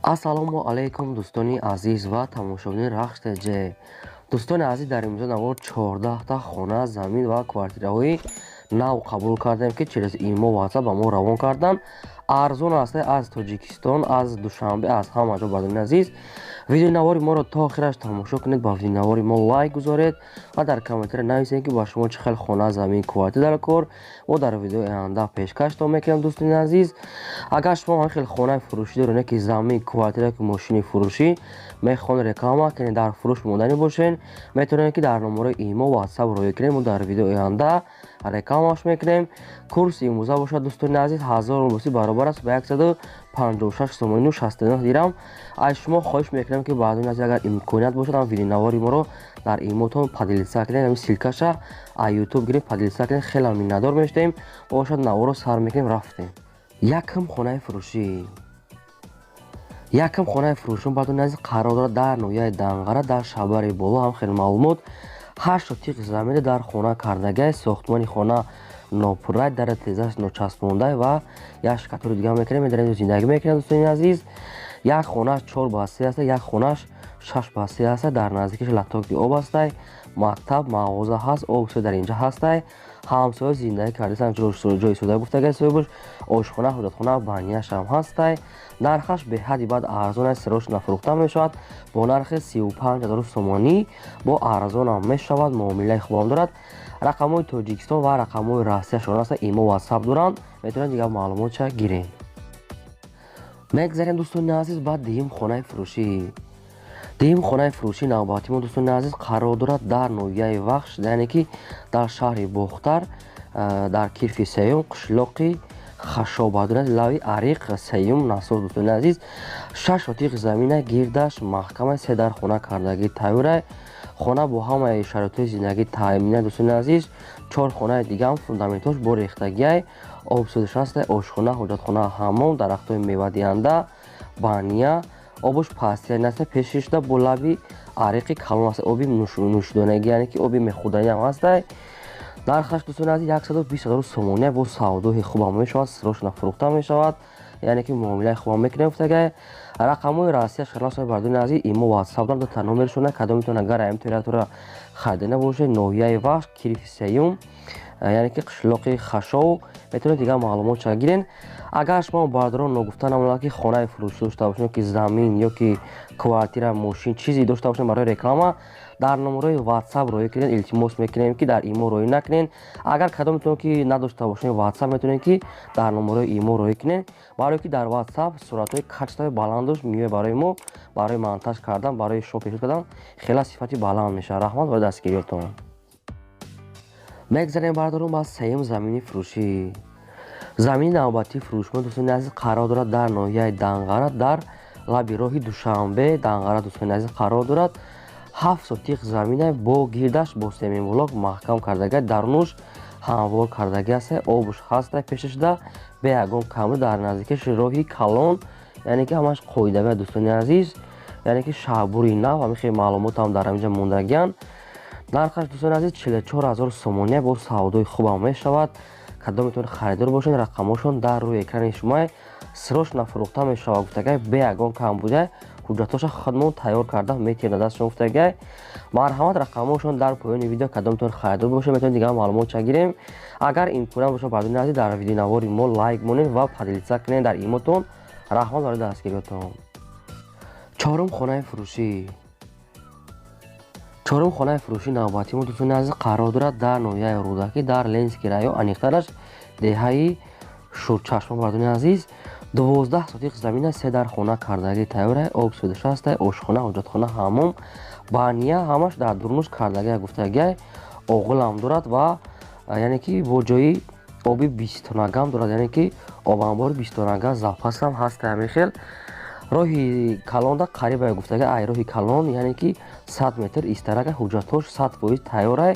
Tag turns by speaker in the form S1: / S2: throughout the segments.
S1: Ассалому алайкум, дӯстони азиз ва тамошобинони Рахш ТЖ. Дӯстони азиз, дар имрӯза навор 14та хона, замин ва квартираҳои нав қабул кардем, ки через имо, WhatsApp ба мо равон карданд. Арзон аст, аз Тоҷикистон, аз Душанбе, аз ҳама ҷо. Бардони азиз, видеои навори моро то охираш тамошо кунед, ба видеои навори мо лайк гузоред ва дар комментария нависед, ки ба шумо чӣ хел хона, замин, квартира дар кор. Мо дар видеои оянда пешкаштон мекунем. Дӯстони азиз, агар шумо ҳамин хел хонаи фурӯшӣ доред, ки замин, квартира, ки мошини фурӯшӣ мехоҳед реклама кунед, дар фурӯш монданӣ бошед, метавонед, ки дар номерои имо, WhatsApp роя кунед. Мо дар видеои оянда рекламаш мекунем. Курси имрӯза бошад, дӯстони азиз, 1000 рубл баробар аст ба 156 сомонию 69 дирам. Аз шумо хоҳиш мекунем, ки баъдони азиз, агар имконият бошад, ҳам видеонавори моро дар имотон поделиться кунед. Ҳамин ссылкаша аз Ютуб гиред, поделиться кунед, хеле миннатдор мешавем. Бошад, наворо сар мекунем, рафтем. Якм хонаи фурӯшӣ. Якм хонаи фурӯшон, баъдони азиз, қарор дорад дар ноҳияи Данғара, дар Шабари Боло. Ҳам хеле маълумот: ҳашт сотиқ замини дар хона кардагай. Сохтмони хона нопуррай, дар тезаш ночаспондай ва як шкатури дига мекунем, медарем, зиндагӣ мекунем. Дӯстони азиз, як хонаш 4 ба 3 аста, як хонаш 6 ба 3 аста. Дар наздикиш лотоки об астай, мактаб, мағоза ҳаст, об дар инҷа ҳастай. Ҳамсоя зиндагӣ кардасан, ҷои сода гуфтагай соҳибаш. Ошхона, ҳоҷатхона, баняшам ҳастай. Нархаш беҳадди бад арзон аст, срочно фурӯхта мешавад бо нархи 35 000 сомонӣ. Бо арзонам мешавад, муомилаи хубам дорад. Рақамҳои Тоҷикистон ва рақамҳои Россияшон аста, имо, WhatsApp доранд, метавонед дигар маълумотша гиред. Мегзарем, дӯстони азиз, ба дуюм хонаи фурӯшӣ. Дуюм хонаи фурӯшии навбатӣ мо, дӯстони азиз, қарор дорад дар ноҳияи Вахш, яъне ки дар шаҳри Бохтар, дар Кирфи Сеюм, қишлоқи Хашобадон, лави ариқ сеюм насос. Дӯстони азиз, шаш сотиқ замина, гирдаш маҳкама, се дар хона кардагӣ тайёра. Хона бо ҳамаи шароитҳои зиндагӣ таъмина. Дӯстони азиз, чор хонаи дигаам фундаментҳош бо рехтагиай, обсӯзиш ҳаста, ошхона, ҳоҷатхона, ҳаммом, дарахтҳои мевадиҳанда, бания, обуш пастия наста, пеши шуда бо лаби ариқи калон аст. Оби нӯшидонагӣ, яъне ки оби мехӯрданӣ ҳастай. Нархаш, дӯстони азиз, 120 000 сомония. Бо савдои хубам мешавад, срочно фурӯхта мешавад, яъне ки муомилаи хубам мекунем гуфтагай. Рақамҳои Россия шарласои, бардони азиз, имо, WhatsApp дорам, дута номершона. Кадомитон агар ам территория харида набошед, ноҳияи Вахш, Кирифи Сеюм, яъне ки қишлоқи Хашов, метавонед дигар маълумотша гирен. Агар шумо, бародарон, ногуфта намонад, ки хонаи фурӯшӣ дошта бошед, ки замин ё ки квартира, мошин, чизе дошта бошед барои реклама, дар номерои WhatsApp роӣ кунед. Илтимос мекунем, ки дар имо роӣ накунед. Агар кадометон ки надошта бошед WhatsApp, метавонед, ки дар номерои имо роӣ кунед, барое ки дар WhatsApp суратҳои качествои баландош меояд барои мо, барои монтаж кардан, барои шумо пешниҳод кардан хела сифати баланд мешавад. Раҳмат барои дастгириётон. Мегзарем, бародарон, ба сеюм замини фурӯшӣ. Замини навбатии фурӯшмо, дӯстони азиз, қарор дорад дар ноҳияи Данғара, дар лаби роҳи Душанбе Данғара. Дӯстони азиз, қарор дорад ҳафт сотиқ замина, бо гирдаш бо семенблок маҳкам кардага, дарунуш ҳамвор кардаги аст, обуш ҳаста, пеша шуда бе ягон камру, дар наздикиш роҳи калон, яъне ки ҳамаш қоидавия. Дӯстони азиз, яъне ки шаҳбури нав, ҳамин хел маълумотам дар ҳаминҷа мондагианд. Нархаш, дӯстони азиз, 44 000 сомония. Бо савдои хубам мешавад. Кадом метавонед харидор бошед, рақамҳошон дар рӯи экрани шумо. Срочно фурӯхта мешавад гуфтагай, бе ягон камбудия, ҳуҷҷатҳоша худмон тайёр карда метиҳем дар дастшон гуфтагай. Марҳамат, рақамҳошон дар поёни видео. Кадомтон харидор бошед, метавонед дигар маълумотша гирем. Агар имконият бошад, бардони азиз, дар видеонавори мо лайк монед ва поделиться кунед дар имотон. Раҳмат барои дастгириётон. Чорум хонаи фурӯшӣ. Чорум хонаи фурӯшии навбатии мо, дӯстони азиз, қарор дорад дар ноҳияи Рӯдакӣ, дар Ленинский район, аниқтараш деҳаи Шурчашма. Бардони азиз, 12 сотиқ замина, се дар хона кардагӣ тайёра, об сӯдашаста, ошхона, ҳоҷатхона, ҳаммом, бания, ҳамаш дар дурнуш кардагия гуфтагиай. Оғилам дорад ва яъне ки бо ҷои оби бистонагам дорад, яъне ки обанбори бистонага запасам ҳаста. Ҳамин хел роҳи калонда қариба гуфтага, ай роҳи калон, яъне ки 100 метр истарага. Ҳуҷҷатҳош 100% тайёрай.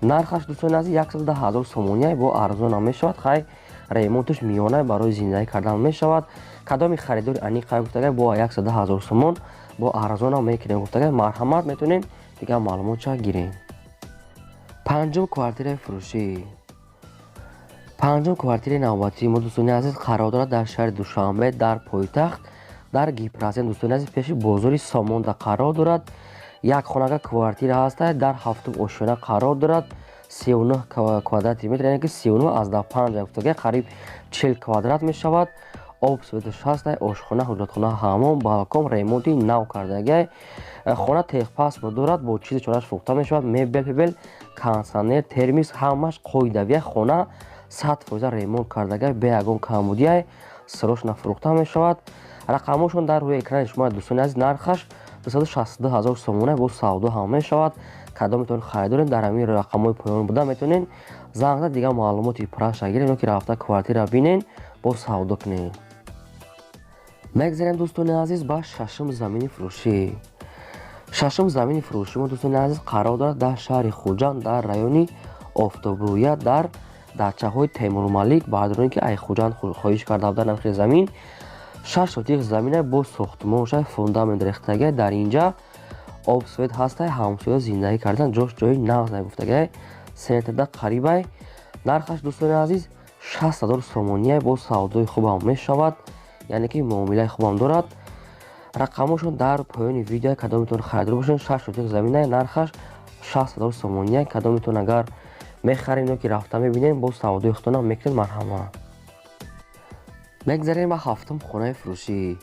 S1: Нархаш, дӯстони азиз, 110 000 сомония. Бо арзонам мешавад. Хай, ремонташ миёна, барои зиндагӣ кардан мешавад. Кадоми харидори аниқа гуфтага, бо 110 000 сомон бо арзонам мекунем гуфтага. Марҳамат, метавонем дигар маълумотша гирем. Панҷум квартираи фурӯшӣ. Панҷум квартираи навбатии мо, дӯстони азиз, қарор дорад дар шаҳри Душанбе, дар пойтахт. Дар Гипросент, дӯстони азиз, пеши бозори Сомонда қарор дорад. Як хонага квартира ҳаста, дар ҳафтум ошёна қарор дорад, 39 квадрати метр, яъне ки 39,5 гуфтага, қариб 40 квадрат мешавад. Об, светаш ҳаста, ошхона, ҳуҷратхона, ҳаммом, балкон, ремонти нав кардагиай. Хона техпаспорт дорад, бо чизи чораш фурӯхта мешавад. Мебел, пебел, кондитсионер, термис, ҳамаш қоидавия. Хона 100% ремонт кардагиай, бе ягон камбудиай, срочно фурӯхта мешавад. Рақамҳошон дар рӯи экрани шумо, дӯстони азиз. Нархаш 262 ҳазор сомона, бо савдо ҳам мешавад. Кадометон харидорем, дар ҳамин рақамҳои поён буда метавонед занг зад, дигар маълумоти пурраша гирем ё ки рафта квартира бинен, бо савдо кунем. Мегзарем, дӯстони азиз, ба шашум замини фурӯшӣ. Шашум замини фурӯши мо, дӯстони азиз, қарор дорад дар шаҳри Хуҷанд, дар райони Офтобрӯя, дар дачаҳои Темурмалик. Баъдроне ки ай Хуҷанд хоҳиш карда будан намхел замин, 6 сотих замина бо сохтмонша, фундамент рехтагия. Дар инҷа об, свет ҳастай, ҳамсоя зиндагӣ кардан ҷош ҷои нағз нагуфтагиай, центрда қарибай. Нархаш, дӯстони азиз, 60 000 сомония, бо савдои хубам мешавад, яъне ки муомилаи хубам дорад. Рақамҳошон дар поёни видео. Кадометон харидор бошед, 6 сотих замина, нархаш 60 000 сомония. Кадометон агар мехарем ё ки рафта мебинем, бо савдои худтонам мекунед, марҳамат. Мегзарем ба ҳафтум хонаи фурӯшӣ.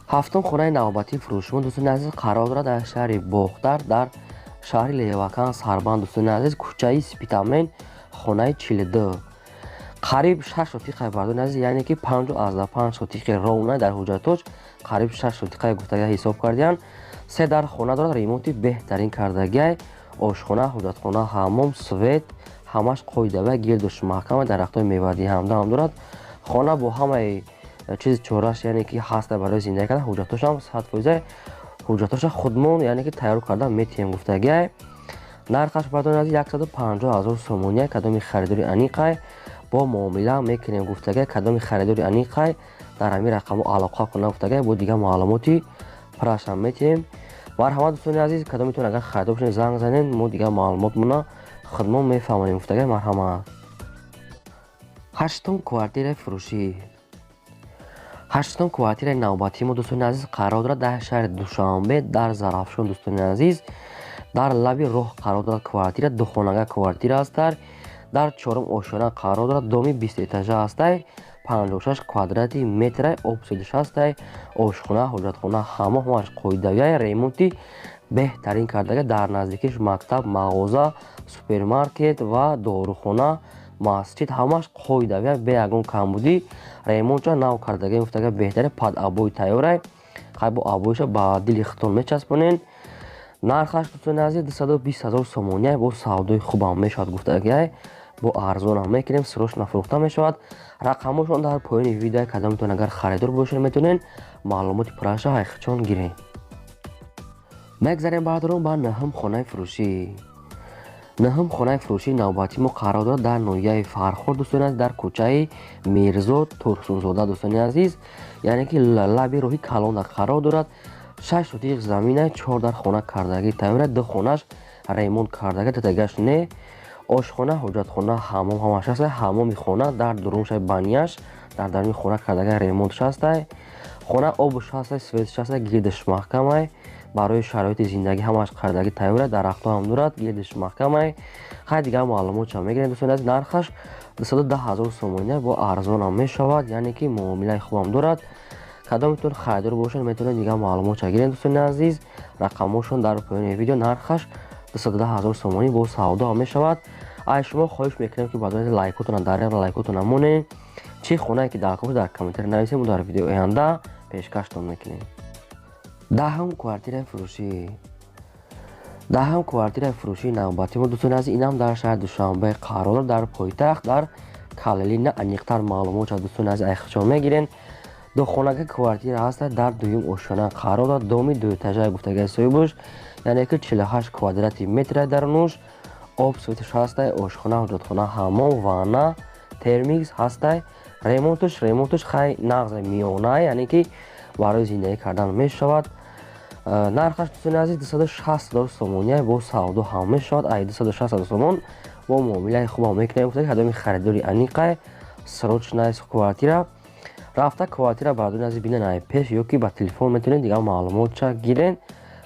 S1: Ҳафтум хонаи навбатии фурӯши мо, дӯстони азиз, қарор дорад дар шаҳри Бохтар, дар шаҳри Левакан, Сарбанд, дӯстони азиз, кӯчаи Спитамен, хонаи 42. Қариб 6 сотиқа, бардони азиз, яъне ки 5,5 сотиқи ровно дар ҳуҷҷатош қариб 6 сотиқа гуфтага ҳисоб кардиянд. Се дар хона дорад, ремонти беҳтарин кардагиай, ошхона, ҳуҷҷатхона, ҳаммом, свет, ҳамаш қоидава, гирдуш маҳкама, дарахтҳои мевадиҳанда ҳам дорад. Хона бо ҳамаи чизи чораш, яъне ки ҳаста барои зиндагӣ кардан. Ҳуҷҷатошам 100%, ҳуҷҷатоша худмон, яъне ки тайёр карда метиҳем гуфтагиай. Нархаш, бардони азиз, 150 000 сомония. Кадоми харидори аниқай, бо муомила мекунем гуфтагиай. Кадоми харидори аниқай, дар ҳамин рақамҳо алоқа кунам гуфтагиай, бо дигар маълумоти пуррашам метиҳем. Марҳамат, дӯстони азиз, кадометон агар харидор бошед, занг занед, мо дигар маълумотмона худмон мефаҳмонем гуфтагиай, марҳамат. Ҳаштум квартираи фурӯшӣ. Ҳаштум квартираи навбатии мо, дӯстони азиз, қарор дорад дар шаҳри Душанбе, дар Зарафшон, дӯстони азиз, дар лаби роҳ қарор дорад. Квартира духонага квартира ҳастар, дар чорум ошёна қарор дорад, доми бистэтажа ҳастай, 56 квадрати метрай, об, светш ҳастай, ошхона, ҳоҷатхона, ҳаммом, ҳамаш қоидавиай, ремонти беҳтарин кардага. Дар наздикиш мактаб, мағоза, супермаркет ва дорухона, масҷид, ҳамаш қоидавия, бе ягон камбудӣ. Ремонтша нав кардага гуфтага, беҳтаре, под обои тайёрай, қай бо обоиша ба дили худтон мечаспонен. Нархаш, дӯстони азиз, 220 000 сомония, бо савдои хубам мешавад гуфтагиай, бо арзонам мекунем, срочно фурӯхта мешавад. Рақамҳошон дар поёни видео. Кадометон агар харидор бошед, метавонед маълумоти пурраша ҳайхчон гиред. Мегзарем, баъдрон, ба наҳум хонаи фурӯшӣ. Наҳум хонаи фурӯшии навбатии мо қарор дорад дар ноҳияи Фархор, дӯстони азиз, дар кӯчаи Мирзо Турсунзода, дӯстони азиз, яъне ки лаби роҳи калонда қарор дорад. 6 сотиқ замина, чор дар хона кардагӣ тайёра, ду хонаш ремонт кардага, дутагаш не. Ошхона, ҳоҷатхона, ҳаммом, ҳамаш ҳаста. Ҳаммоми хона дар дуруншаи баняш, дар даруни хона кардага ремонтш ҳастай. Хона обуш ҳастай, светш ҳастай, гирдаш маҳкамай, барои шароити зиндагӣ ҳамаш кардагӣ тайёра, дарахтҳо ҳам дорад, гирдаш маҳкамай. Хай, дигар маълумотшам мегирем, дӯстони азиз. Нархаш 210 000 сомония, бо арзонам мешавад, яъне ки муомилаи хубам дорад. Кадометон харидор бошад, метавонед дигар маълумотша гиред, дӯстони азиз. Рақамҳошон дар поёни видео. Нархаш 210 000 сомонӣ, бо савдо ҳам мешавад. Ай шумо хоҳиш мекунем, ки баъд лайкотона дар лайкотона монед. Чӣ хонае ки дар дар комментарий нависем, дар видеои оянда пешкаштон мекунем. Даҳум квартираи фурӯшӣ. Даҳум квартираи фурӯшии навбатии мо, дӯстони азиз, инам дар шаҳри Душанбе қарор дорад, дар пойтахт, дар Калелина. Аниқтар маълумотша, дӯстони азиз, айхчон мегирен. Духонака квартира ҳаста, дар дуюм ошёна қарор дорад, доми дуэтажаи гуфтагаи соҳибош, яъне ки 48 квадрати метра дарунуш. Об, светш ҳастай, ошхона, ҳоҷатхона, ҳаммом, ванна, термикс ҳастай. Ремонтуш хай нағз, миёна, яъне ки барои зиндагӣ кардан мешавад. Нархаш, дӯстони азиз, 260 000 сомония, бо савдо ҳам мешавад. Ай 260 000 сомон бо муомилаи хубам мекунем гуфта. Кадоми харидори аниқай, срочная квартира. Рафта квартира бародарони азиз бинен ай пеш ё ки ба телефон метавонед дигар маълумотша гирен.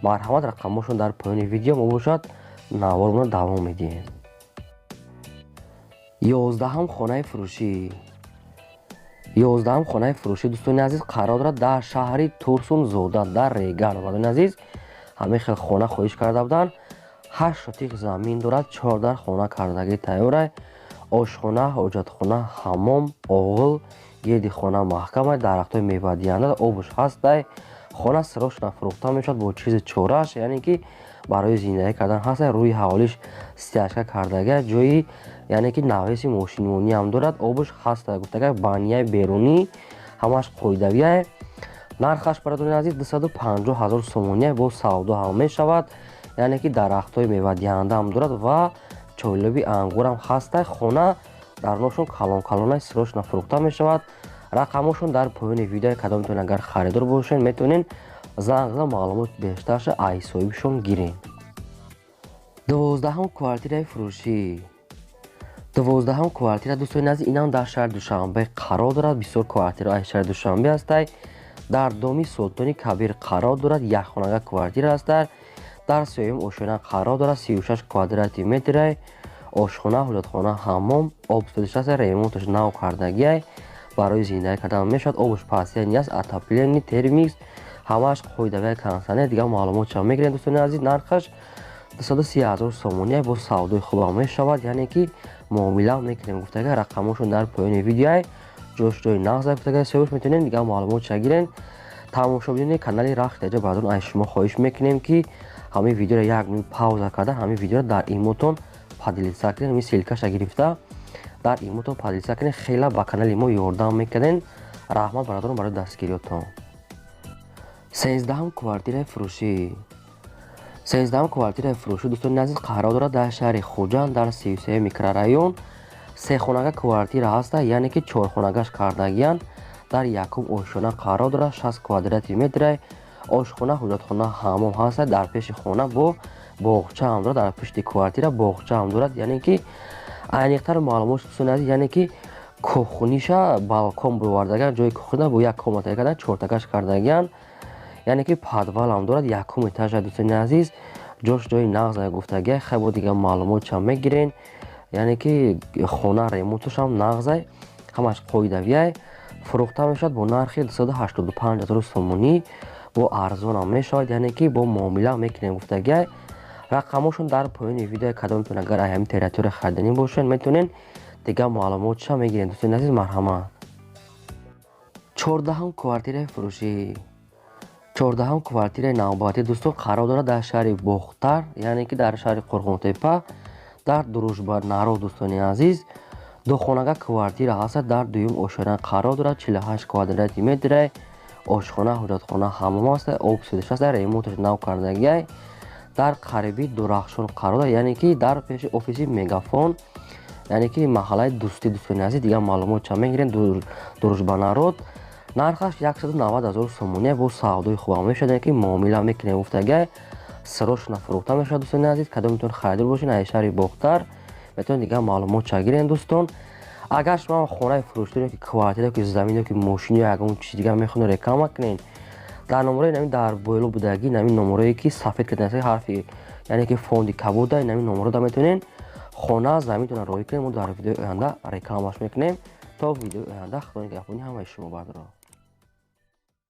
S1: Марҳамат, рақамҳошон дар поёни видео мебошад. Навормона давом медиҳем. 11-ҳам хонаи фурӯшӣ. 11-ҳам хонаи фурӯшӣ, дӯстони азиз, қарор дорад дар шаҳри Турсунзода, дар Регар. Бародарони азиз, ҳамин хел хона хоҳиш карда буданд. 8 шотиқ замин дорад, 4 хона кардагӣ тайёра, ошхона, ҳоҷатхона, ҳаммом, оғил, гирди хона маҳкама, дарахтҳои мевадиҳанда, обуш ҳастай. Хона срочно фурӯхта мешавад бо чизи чораш, яъне ки барои зиндагӣ кардан ҳастай. Рӯи ҳавлиш стяжка кардага, ҷои яъне ки навеси мошинмонӣ ҳам дорад, обуш ҳастай. Гуфтага, баняи берунӣ ҳамаш қоидавия. Нархаш, бародарони азиз, 250 000 сомония, бо савдо ҳам мешавад. Яъне ки дарахтҳои мевадиҳанда ҳам дорад ва чойлоби ангурам ҳастай. Хона дарношон калон калонай, срочно фурӯхта мешавад. Рақамҳошон дар поёни видео. Кадомтон агар харидор бошед, метавонед занг зада маълумот бештарша ай соҳибшон гирен. 12-ҳам квартираи фурӯшӣ. 12-ҳам квартира, дӯстони азиз, инам дар шаҳри Душанбе қарор дорад. Бисёр квартира аз шаҳри Душанбе ҳастай. Дар доми Султони Кабир қарор дорад. Якхонага квартира ҳастай. Дар сеюм ошёна қарор дорад, 36 квадрати метрай, ошхона, ҳоҷатхона, ҳаммом, об сӯзиш, ремонташ нав кардагиай, барои зиндагӣ кардан мешавад. Обуш пасияни аст, отопление, термикс, ҳамааш қоидавия, кондитсионер. Дигар маълумотшам мегирем, дӯстони азиз. Нархаш 230 000 сомония, бо савдои хубам мешавад, яъне ки муомила мекунем гуфтага. Рақамҳошон дар поёни видеоай, ҷош ҷои нағз гуфтага соҳибш, метавонем дигар маълумотша гирем. Тамошобинони канали Рахш ТҶ, бародарон, аз шумо хоҳиш мекунем, ки ҳамин видеоро як минут пауза карда, ҳамин видеоро дар имотон поделиться кунед. Ҳамин ссылкаша гирифта дар имотон поделиться кунед, хела ба канали мо ёрдам мекунед. Раҳмат, бародарон, барои дастгириётон. 13-ҳам квартираи фурӯшӣ. 13-ҳам квартираи фурӯшӣ, дӯстони азиз, қарор дорад дар шаҳри Хуҷанд, дар 33 микрорайон. Сехонага квартира ҳаста, яъне ки чорхонагаш кардагиянд. Дар якум ошёна қарор дорад, 60 квадрати метрай, ошхона, ҳоҷатхона, ҳаммом ҳаста. Дар пеши хона бо боғча ҳам дорад, дар пушти квартира боғча ҳам дорад. Яъне ки айниқтар маълумот, дӯстони азиз, яъне ки кухниша балкон бировардаган, ҷои кухня бо як комната кардан, чортагаш кардагиянд. Яъне ки подвал ҳам дорад, якум этажа. Дӯстони азиз, ҷош ҷои нағза гуфтагия. Хай, бо дигар маълумотшам мегирен. Яъне ки хона ремонташам нағзай, ҳамаш қоидавияй. Фурӯхта мешавад бо нархи 285 000 сомонӣ, бо арзонам мешавад, яъне ки бо муомила мекунем гуфтагиай. Рақамҳошон дар поёни видео. Кадомтон агар ай ҳамин территория хариданӣ бошед, метавонед дигар маълумотша мегиред. Дӯстони азиз, марҳамат. 14-ҳам квартираи фурӯшӣ. 14-ҳам квартираи навбатӣ, дӯстон, қарор дорад дар шаҳри Бохтар, яъне ки дар шаҳри Қурғонтепа, дар Дружба народ. Дӯстони азиз, духонага квартира ҳастад, дар дуюм ошёна қарор дорад, 48 квадрати метрай, ошхона, ҳоҷатхона, ҳаммом аст, об сӯзиш аст, ремонташ нав кардагиай. Дар қариби Дурахшон қарор дорад, яъне ки дар пеши офиси Мегафон, яъне ки маҳаллаи Дӯстӣ. Дӯстони азиз, дигар маълумотша мегирем. Дружба народ, нархаш 190 000 сомония, бо савдои хубам мешавад, яъне ки муомила мекунем гуфтагиай. Срочно фурӯхта мешавад. Дӯстони азиз, кадомитон харидор бошед аз шаҳри Бохтар, метавонед дигар маълумотша гирем. Дӯстон, агар шумо хонаи фурӯшдор, ки квартира, ки замин, ки мошин ё ягон чизи дигар мехоҳед реклама кунед, дар номерои нами дар бойло будагӣ, нами номерое ки сафед карда ҳарфи, яъне ки фонди кабуда, нами номеро метавонед хона, заминтонро роҳӣ кунед. Мо дар видеои оянда рекламаш мекунем. То видеои оянда, худо нигаҳбони ҳамаи шумо, бардорон.